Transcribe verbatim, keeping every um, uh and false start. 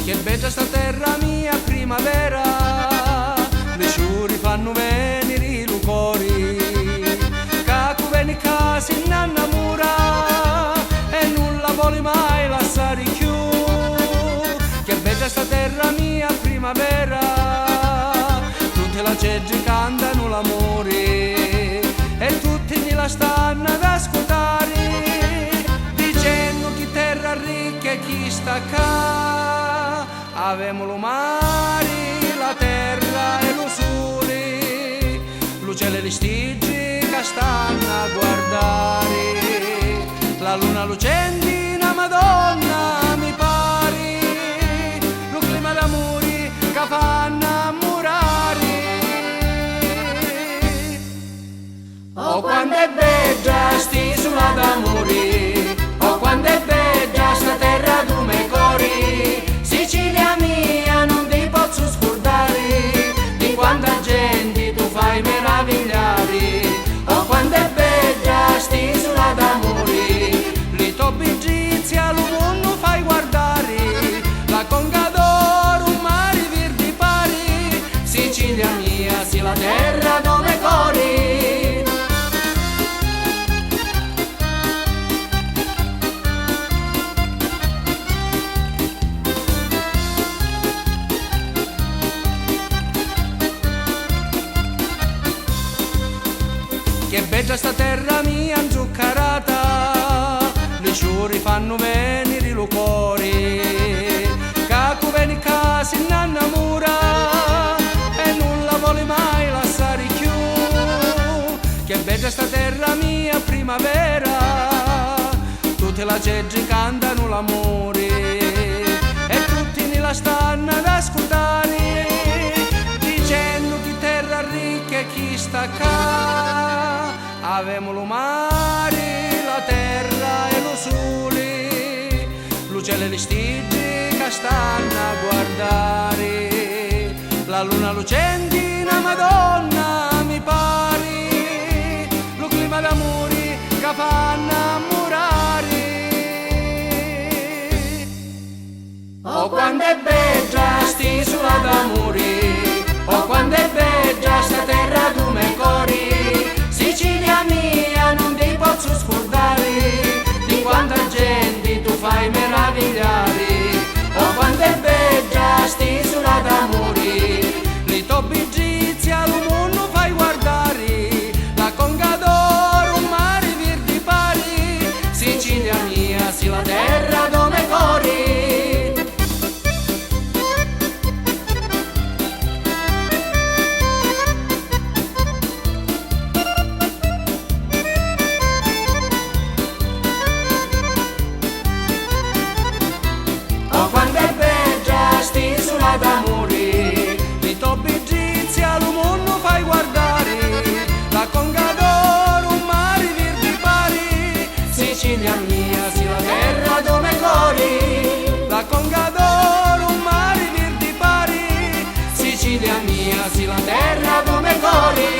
Che bedda sta terra mia a primavera, li ciuri fannu veniri lu cori, ca cu veni ccà si nn'annamura e nun la voli mai lassari cchiù. Che bedda sta terra mia a primavera, tutti l'aceddi cantanu l'amuri e tutti nni la stannu ad ascutari, dicennu chi terra ricca è chista ccà. Avemu lu mari, la terra e lu suli, lu celu e li stiddi ca stannu a guardari. La luna lucenti na Madonna mi pari, lu clima d'amuri ca fa nnamurari. Oh, quant'è bedda st'isula d'amuri, oh, quant'è bedda sta terra dû me cori, Sicilia mia, nun ti pozzu scurdari, di quanta genti tu fai meravigliari. Oh, quant'è bedda st'isula d'amuri, li to biddizzi a lu munnu fai guardari, la conca d'oru, un mari virdi pari, Sicilia mia, si la terra dû me cori. Che bedda sta terra mia nzuccarata, li ciuri fannu veniri lu cori, ca cu veni ccà si nn'annamura e nun la voli mai lassari cchiù. Che bedda sta terra mia a primavera, tutti l'aceddi cantanu l'amuri e tutti nni la stannu ad ascutari, dicennu chi terra ricca è chista ccà. Avemu lu mari, la terra e lu suli, lu celu e li stiddi ca stannu a guardari, la luna lucenti na Madonna mi pari, lu clima d'amuri ca fa nnamurari. Oh, quant'è bedda st'isula d'amuri, oh, quant'è bedda sta terra dû me cori, Sicilia mia, nun ti pozzu scurdari, di quanta genti tu fai meravigliari. Oh, quant'è bedda st'isula d'amuri, li to biddizzi a lu munnu fai guardari, la conca d'oru, un mari virdi pari, Sicilia mia, si la terra dû me cori. Oh, quant'è bedda st'isula d'amuri, li to biddizzi a lu munnu fai guardari, la conca d'oru, un mari virdi pari, Sicilia mia, si la terra dû me cori, la conca d'oru, un mari virdi pari, Sicilia mia, si la terra dû me cori.